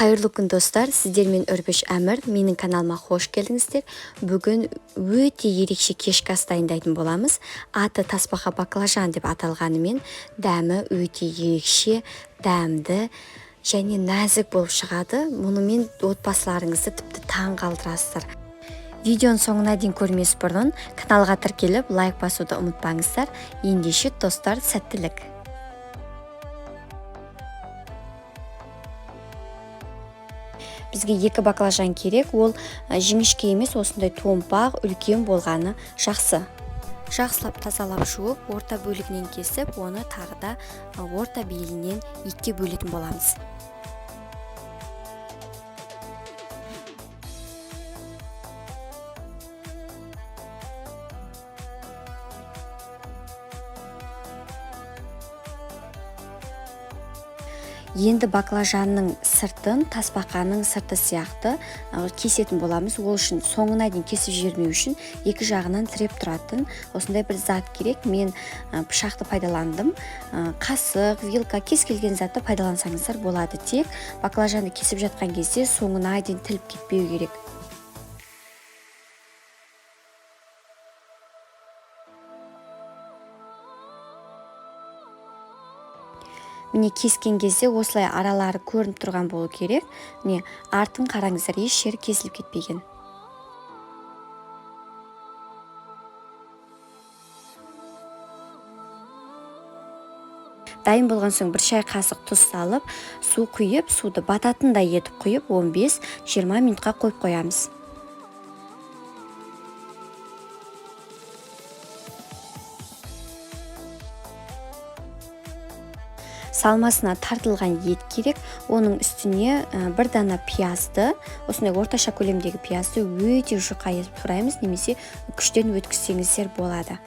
Қайырлы күн, достар! Сіздермен Үрбіш Әмір. Менің каналыма қош келдіңіздер. Бүгін өте ерекше кешкі ас дайындайтын боламыз. Аты тасбақа баклажан деп аталғанымен, дәмі өте ерекше, дәмді және нәзік болып шығады. Мұнымен отбасыларыңызды тіпті таң қалдырасыздар. Видеоның соңына дейін көрмес бұрын каналға тіркеліп, лайк басуды ұмытпаңыздар. Ендеше, достар, сәттілік! Бізге 2 баклажан керек. Ол жіңішке емес, осындай томпақ, үлкен болғаны жақсы. Жақсылап тазалап жуып, орта бөлігінен кесіп, оны тағы да орта белінен 2-ге бөлетін боламыз. Енді баклажанның сыртын тасбақаның сырты сияқты кесетін боламыз. Ол үшін соңына дейін кесіп жібермеу үшін екі жағынан тіреп тұратын осындай бір зат керек. Мен пышақты пайдаландым. Қасық, вилка, кез келген затты пайдалансаңыздар болады. Тек баклажанды кесіп жатқан кезде соңына дейін тіліп кетпеу керек. Міне, кескен кезде осылай аралары көрініп тұрған болу керек. Міне, артын қараңыздар, еш жері кесіліп кетпеген. Дайын болған соң бір шай қасық тұз салып, су құйып, суды бататындай етіп құйып, 15-20 минутқа қойып қоямыз. Салмасына тартылған ет керек. Оның үстіне бір дана пиязды, осындай орташа көлемдегі пиязды өте жұқа етіп тураймыз, немесе күштен өткізсеңіздер болады.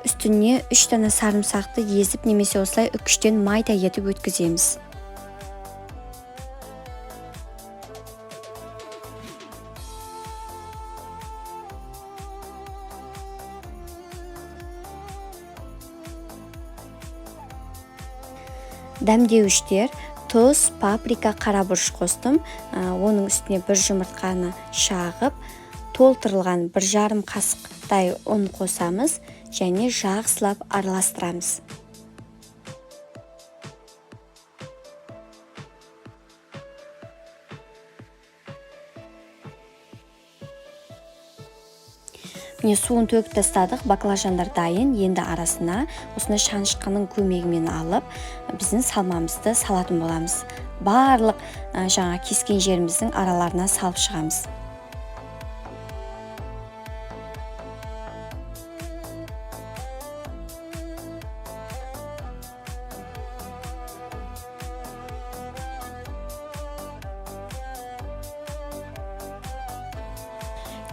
Үстіне 3 дана сарымсақты езіп, немесе осылай үкіштен майда етіп өткіземіз. Дәмдеуіштер тұз, паприка, қара бұрыш қостым. Оның үстіне бір жұмыртқаны шағып, толтырылған 1,5 қасықтай ұн қосамыз және жақсылап араластырамыз. Міне, суын төгіп тастадық, баклажандар дайын. Енді арасына осындай шанышқының көмегімен алып, біздің салмамызды салатын боламыз. Барлық жаңа кескен жеріміздің араларына салып шығамыз.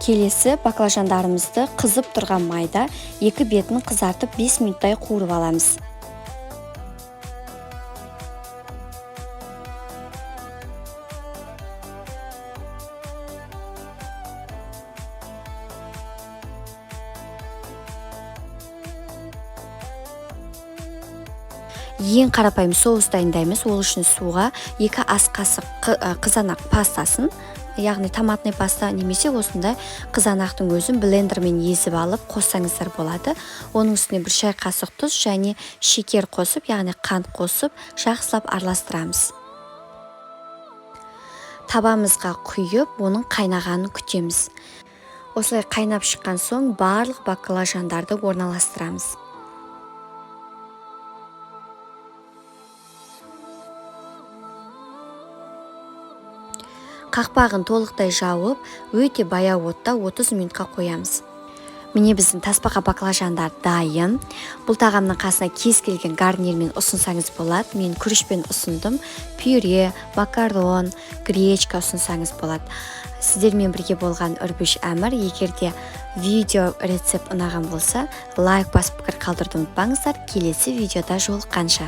Келесі баклажандарымызды қызып тұрған майда екі бетін қызартып 5 минуттай қуырып аламыз. Ең қарапайым соус дайындаймыз. Ол үшін суға 2 ас қасық қызанақ пастасын, яғни томатный паста немесе осындай қызанақтың өзін блендермен езіп алып қоссаңыздар болады. Оның үстіне бір шай қасық тұз және шекер қосып, яғни қант қосып, жақсылап араластырамыз. Табамызға құйып, оның қайнағанын күтеміз. Осылай қайнап шыққан соң барлық баклажандарды орналастырамыз. Қақпағын толықтай жауып, өте баяу отта 30 минутқа қоямыз. Міне, біздің тасбақа баклажандар дайын. Бұл тағамның қасына кез келген гарнирмен ұсынсаңыз болады. Мен күрішпен ұсындым. Пюре, макарон, гречка ұсынсаңыз болады. Сіздермен бірге болған Үрбіш Әмір. Егер де видео рецепт ұнаған болса, лайк басып пікір қалдыруды ұмытпаңыздар. Келесі видеода жолыққанша.